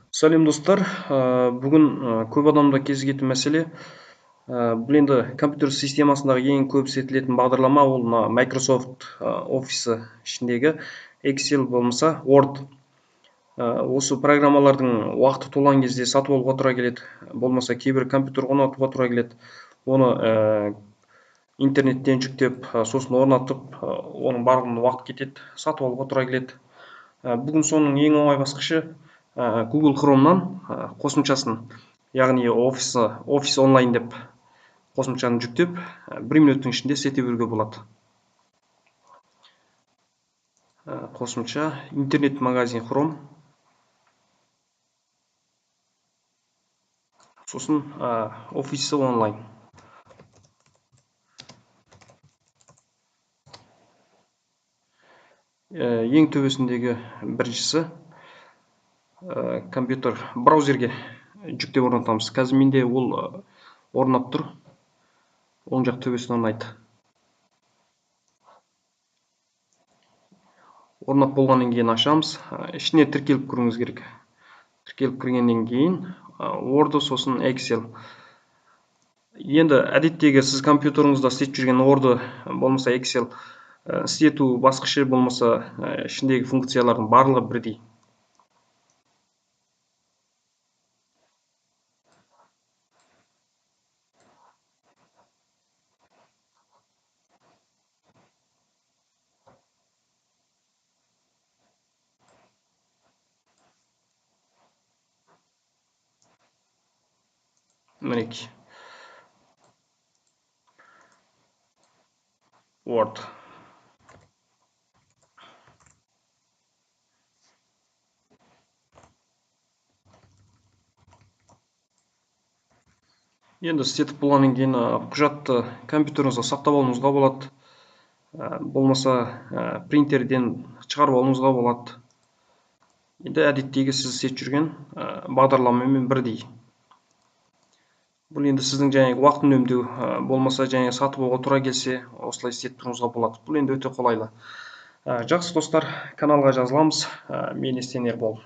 Сәлем, достар. Бүгін көп адамда кезігетін мәселе, бұл енді компьютер системасындағы ең көп істетілетін бағдарлама, ол мына Microsoft Office ішіндегі Excel болмаса Word. Осы программалардың уақыты толған кезде сатып алуға тура келеді, болмаса кейбір компьютер орнатуға тура келеді. Оны интернеттен жүктеп, сосын орнатып, оның барлығына уақыт кетеді, сатып алуға тура келеді. Бүгін соның ең оңай басқышы Google Chrome'нан қосымшасын, яғни Office Online деп қосымшаны жүктеп, бір минуттың ішінде істете беруге болады. Қосымша интернет магазин Chrome, сосын Office Online. Ең төбесіндегі біріншісі, компьютер браузерге жүктеп орнатамыз. Қазір менде ол орнап тұр. Оң жақ төбесін орнайды. Орнап болғаннан кейін ашамыз. Ішіне тіркеліп кіруіңіз керек. Тіркеліп кіргеннен кейін Word, сосын Excel. Енді әдеттегі сіз компьютеріңізде істетіп жүрген Word болмаса Excel істету басқышы болмаса ішіндегі функциялардың барлығы бірдей. Мінекей Word. Енді істетіп болғаннан кейін құжатты компьютеріңізге сақтап алуыңызға болады, болмаса принтерден шығарып алуыңызға болады. Енді әдеттегі сіз істетіп жүрген бағдарламамен бірдей. Бұл енді сіздің жаңағы уақыт үнемдеу, болмаса жаңағы сатып алуға тура келсе, осылай істетіп тұруыңызға болады. Бұл енді өте қолайлы. Жақсы достар, каналға жазыламыз. Мен Естен Ербол.